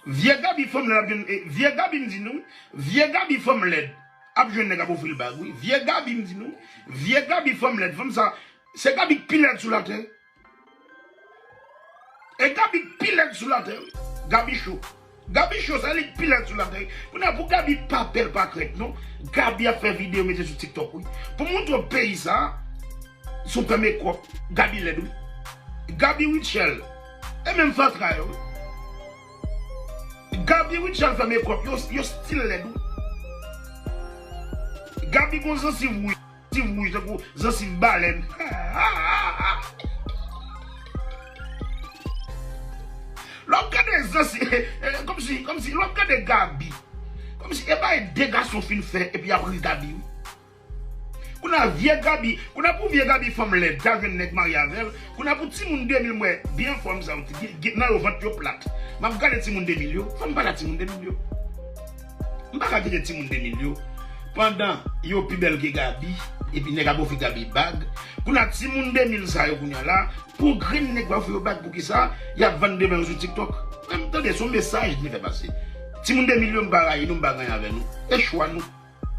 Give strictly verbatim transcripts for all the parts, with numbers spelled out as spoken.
Vye Gaby fanm lèd ap jwenn, e, vye Gaby m di nou, vye Gaby fanm lèd ap jwenn nèg ap ofri l bag, wi. Vye Gaby m di nou, vye Gaby fanm lèd, fanm sa, se Gaby k pi lèd sou latè. E Gaby k pi lèd sou latè, wi. Gaby cho. Gaby cho, se li k pi lèd sou latè, wi. Kounye a pou Gaby pa pè l pa krèk, non. Gaby ap fè videyo mete sou TikTok, wi. Pou montre w peyi sa, sou pè mekòp, Gaby lèd, wi. Gaby Rutshelle, e menm fatra yo, wi. Gaby Rutshelle fè mekòp, yo, yo still lèd, wi. Gaby gon zansiv wouj, zansiv wouj tankou zansiv balèn. Lè w ap gade zansiv, kòmsi, kòmsi, lè w ap gade Gaby, kòmsi, e bay de gason fin fè, epi y ap ri Gaby, wi. Kounye a vye Gaby, kounye a pou vye Gaby fanm lèd, ta jwenn nèg marye avè l. Kounye a pou timoun de mil m wè, byen anfòm sa yo, nan yo vant yo plat. M ap gade timoun de mil yo, fò m pale a timoun de mil yo. M pa ka kite timoun de mil yo, pandan yo pi bèl ke Gaby, epi nèg ap ofri Gaby bag. Kounye a timoun de mil sa yo kounye a la, pou grenn nèg pa ofri yo bag, poukisa y ap vann demen yo sou TikTok? Frè m, tande, se yon mesaj li fè pase. Timoun de mil yo, m pa rayi nou, m pa gen anyen avè nou. E chwa nou.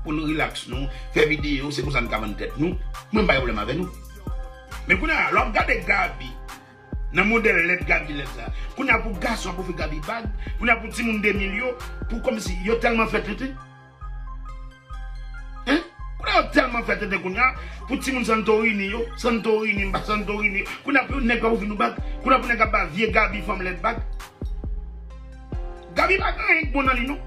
Pou n rilaks nou, fè videyo, se konsa n ka vann tèt nou. Mwen m pa gen pwoblèm avè nou. Men kounye a, lè w ap gade Gaby, nan modèl lèd Gaby lèd sa, kounye a pou gason ap ofri Gaby bag, kounye a pou timoun de mil yo, pou kòmsi yo tèlman fè tenten. Hein? Kounye a yo tèlman fè tenten kounye a, pou timoun Santorini yo, Santorini, m pa Santorini, kounye a pou nèg pa ofri nou bag, kounye a pou nèg ap ba vye Gaby fanm lèd bag. Gaby pa gen anyen k bon nan li non.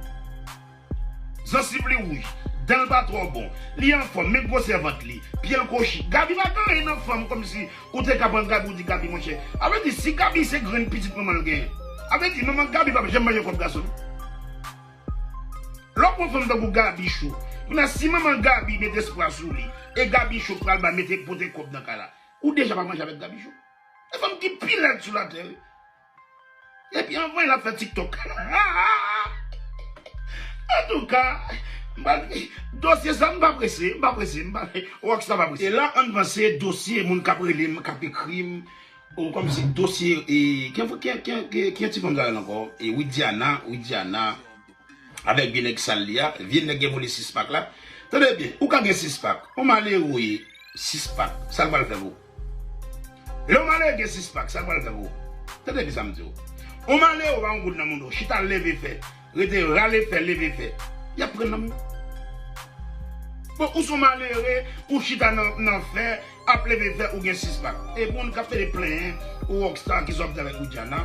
Zansiv li wouj, dan l pa twò bon, li anfòm, men gwosè vant li, pye l kochi. Gaby pa gen anyen nan fanm kòmsi ou te ka pran Gaby ou di Gaby monchè. A vle di si Gaby se grenn pitit manman l genyen, a vle di manman Gaby p ap janm manje kòb gason non. Lè w pran fanm tankou Gaby cho, kounye a si manman Gaby mete espwa sou li, e Gaby cho k pral ba mete pote kòb nan kay la, ou deja pa manje avèk Gaby cho. E fanm ki pi lèd sou latè wi. Epi anvan l ap fè TikTok. Antouka, m pa, dosye sa m pa prese, m pa prese, m pa, Rockstar pa prese. E la ann vanse dosye moun k ap rele m, k ap ekri m, ou kòmsi dosye, e, ki, ki, ki, ki, ki ti fanm sa rele ankò? E Widiana, Widiana. Avèk vye nèg sal li a, vye nèg gen vole sis pak la. Tande byen, ou ka gen sis pak. On malere ou ye, sis pak. Sa l pral fè pou ou? Lè on malere gen sis pak, sa l pral fè pou ou? Tande byen sa m di w. On malere ou pa yon goud nan moun ou. Chita leve fè. Rete rale fè, leve fè. Y ap pran nan men w. Bon, ou se on malere, ou chita nan, nan fè, ap leve fè ou gen sis pak. E pou moun k ap pede plenyen, ou Rockstar ki sòti avèk Widiana.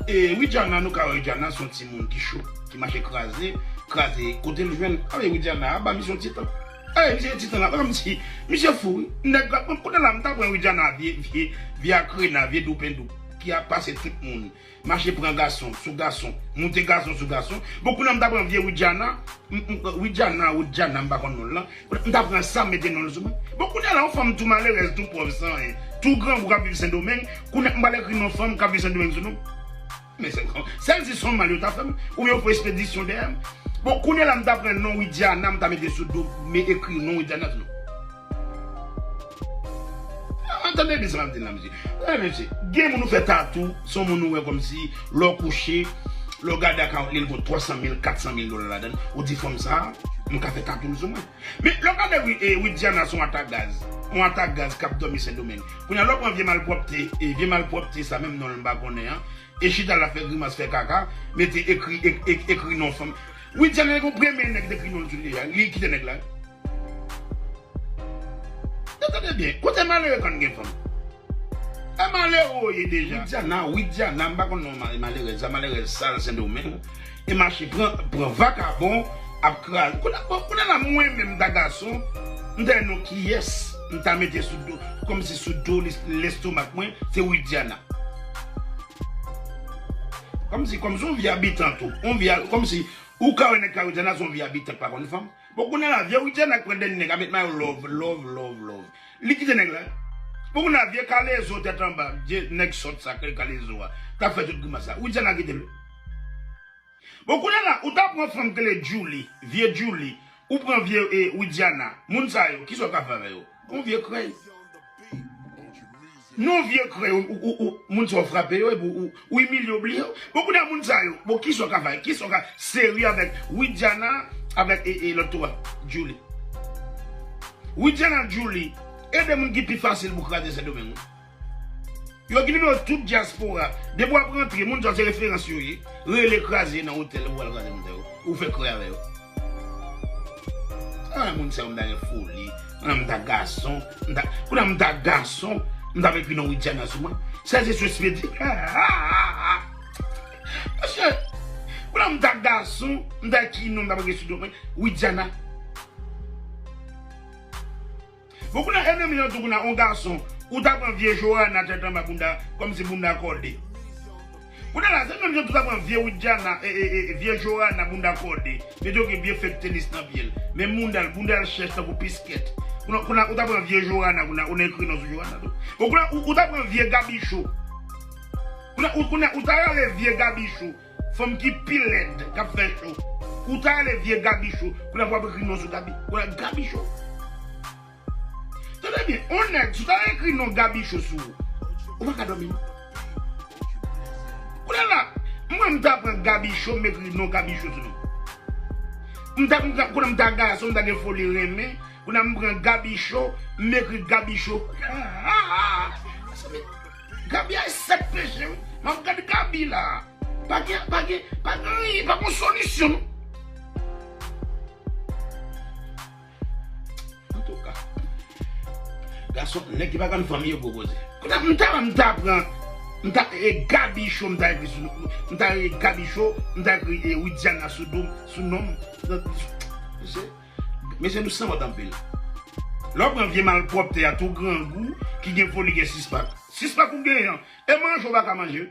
E Widiana, nou ka wè Widiana se yon timoun ki cho, ki mache kraze, kraze kote l jwenn. Ale Widiana, aba misye yon titan. Ale misye titan la, pa kòmsi misye fou wi. Nèg la, bon, kounye la, m ta pran Widiana vye, vye, vye akrena, vye doupendou, ki ap pase tout moun. Mache pran gason sou gason, moute gason sou gason. Bon, kounye a m ta pran vye Widiana, m, m, Widiana, Widiana, m pa konn non l lan. M ta pran sa, m mete non l sou mwen. Bon, kounye a la, yon fanm tou malerèz, tou pòv, san anyen, tou grangou k ap viv Sendomeng, kounye a m pral ekri non fanm k ap viv Sendomeng sou non. Men se, sèl si se yon mal yo ta fè m, oubyen yo fè espedisyon dèyè m. Bon, kounye a la, m ta pran non Widiana, m ta mete sou do, m ekri non Widiana sou non. Tande byen sa m ap di la, mesye. Wi, mesye. Gen moun ou fè tatou, se yon moun ou wè kòmsi, lè w kouche, lè w gade akawont li, l gon twa san mil, kat san mil dola ladan l, ou di fanm sa, m ka fè tatou l sou mwen. Men lè w gade wi, e, Widiana se yon atagaz. Yon atagaz k ap dòmi Sendomeng. Kounye a lè w pran vye malpwòpte, e, vye malpwòpte sa, menm non l m pa konnen an, e chita l ap fè grimas, fè kaka, mete ekri, ek-, ek-, ekri non fanm. Widiana gen yon premye nèg ki te ekri non l sou li deja, li kite nèg la. Tande byen, kote malere konn gen fanm? E malere w ye deja. Widiana, Widiana, m pa konn non ma-, malerèz sa, malerèz sal Sendomeng. E mache pran, pran vakabon, ap kraze. Kounye a, bon, kounye a la, mwen menm m ta gason, m ta non kiyès, m ta mete sou do, kòmsi sou do lis-, lestomak mwen, se Widiana. Kòmsi, kòmsi yon vye abitan tou, yon vye, kòmsi, ou ka wè nèg ka Widiana se yon vye abitan k pa konn fanm. Bon, kounye a la, vye Widiana k pran dènye nèg a met mayo love, love, love, love. Li kite nèg la. Bon, kounye a, vye Kalezo tèt anba, vye nèg sòt sa, k rele Kalezo a, t ap fè tout grimas la. Widiana kite l. Bon, kounye a la, ou ta pran fanm k rele Djouly, vye Djouly, ou pran vye, e, Widiana. Moun sa yo, kisa w ka fè avè yo? Yon vye krèy. Non, vye krè, ou, ou, ou, ou, moun sa w frape yo, epi ou, ou imilye, ou bliye yo. Bon, kounye a moun sa yo, bon, kisa w ka fè? Kisa w ka serye avèk Widiana, avèk, e, e, lòt tou a, Djouly? Widiana, Djouly, e de moun ki pi fasil pou kraze Sendomeng, wi. Yo gen nimewo tout dyaspora. Depi w ap rantre, moun sa se referans yo ye. Rele kraze nan otèl, ou al kraze moun sa yo. Ou fè krè avè yo. Ah, moun sa yo, m ta gen foli. Kounye a m ta gason, m ta, kounye a m ta gason, m ta ekri non Widiana sou mwen. Sa se sou Expedi. Mesye, kounye a m ta gason, m ta ekri non, m ta ekri sou do mwen. Widiana. Bon, kounye a, e menm jan tou, kounye a, yon gason, ou ta pran vye Johanna tèt anba bounda, kòmsi bounda kòde. Kounye a la, se menm jan tou ta pran vye Widiana, e, e, e, vye Johanna bounda kòde. Mete yon vye fake tenis nan pye l. Men bounda l, bounda l chèch tankou piskèt. Kounye a, kounye a, ou ta pran vye Johanna, kounye a, ou nan ekri non sou Johanna tou. Bon, kounye a, ou, ou ta pran vye Gaby Show. Kounye a, ou, kounye a, ou ta rale vye Gaby Show. Fanm ki pi lèd, k ap fè cho. Ou ta rale vye Gaby Show. Kounye a, w ap ekri non sou Gaby. Kounye a, Gaby Show. Tande byen, yon nèg, si w ta ekri non Gaby Show sou ou, ou pa ka dòmi, non. Kounye a la, mwen, m ta pran Gaby Show, m ekri non Gaby Show sou nou. M ta, m ta, kounye a, m ta gason, m ta gen foli renmen. Kounye a, m pran Gaby Show, m ekri Gaby Show. Gaby a sèt peche, wi. M ap gad Gaby la. Pa gen, pa gen, pa gen anyen, pa gen solisyon, non. Antouka, gason, nèg ki pa konn fanmi yo gwo koze. Kounye a, m ta, m ta pran, m ta, e, Gaby Show, m ta ekri sou, m ta, e, Gaby Show, m ta ekri, e, Widiana sou do, sou non m. Mesye, mesye, nou sanwont anpil. Lè w pran vye malpwòpte a, tou grangou, ki gen foli, gen sispak. Sispak ou genyen an, e manje w pa ka manje.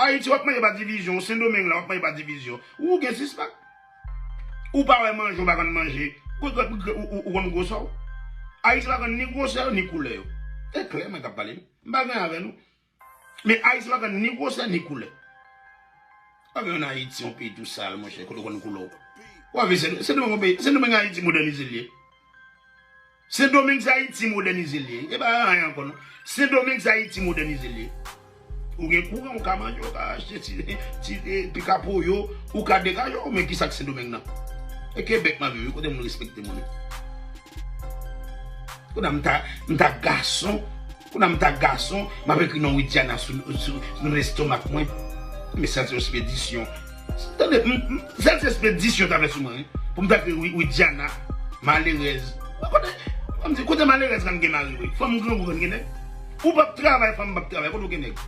Ayiti, w ap manje pa divizyon. Sendomeng la, w ap manje pa divizyon. Ou gen sispak. Ou pa wè manje, w pa konn manje. Ou, ou, ou, ou, ou konn gwosè w. Ayiti pa konn ni gwosè yo, ni koulè yo. E klè, mwen k ap pale. M pa gen avè nou. Men Ayiti pa konn ni gwosè, ni koulè. W ap gen yon Ayiti, yon peyi tou sal, monchè, kote w konn koulè w. W ap vin Sen, Sendomeng, yon peyi, Sendomeng Ayiti modènize l ye. Sendomeng se Ayiti modènize l ye. E pa anyen ankò non. Sendomeng se Ayiti modènize l ye. Ou gen kouran, ou ka manje, ou ka achte ti, ti, e, pika poyo, ou ka degaje w, men kisa k Sendomeng nan? E Kebèk m ap viv wi, kote moun respekte moun wi. Kounye a m ta, m ta gason, kounye a m ta gason, m ap ekri non Widiana sou, sou, sou lestomak mwen. Men sa se Expedisyon. Tande, m, m, sa se Expedisyon ta fè sou mwen, wi. Pou m ta ekri Wi-, Widiana, malerèz. Kote, m di, kote malerèz konn gen mari, wi? Fanm grangou konn gen nèg. Ou p ap travay, fanm p ap travay, kote w gen nèg?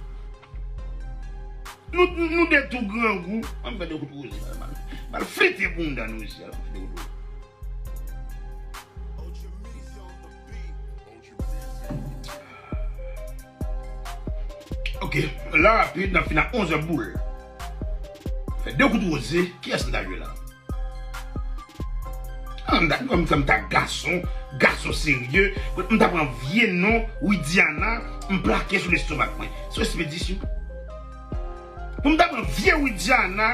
Nou, nou de tou grangou, ann fè de kout woze, mal, mal flite bounda nou isi a, fè de kout woze. Ok, la rapid, n ap fin a onz è boul. Fè de kout woze, kiyès m ta jwe la? Ah, m ta, m ta, m ta gason, gason serye, m ta pran vye non, Widiana, m plake sou lestomak mwen. Sou Expedisyon. Pou m ta pran vye Widiana,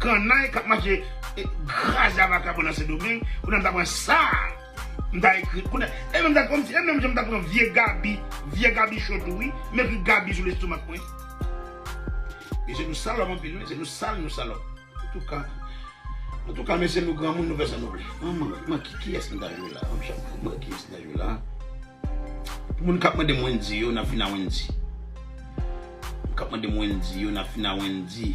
kannay k ap mache, e, kraze avaka nan Sendomeng, kounye a m ta pran sa. M ta ekri, kounye a, e menm sa kòmsi, e menm jan m ta pran vye Gaby, vye Gaby Show tou, wi, m ekri Gaby sou lestomak mwen. Mesye, nou salòp anpil, wi, mesye, nou sal, nou salòp. Antouka, antouka, mesye, nou granmoun, nou fè sa nou vle. Manman, manman, ki, kiyès m ta jwe la? Manman, kiyès m ta jwe la? Pou moun k ap mande m Wendy yo, n ap fin a Wendy. Moun k ap mande m Wendy yo, n ap fin a Wendy.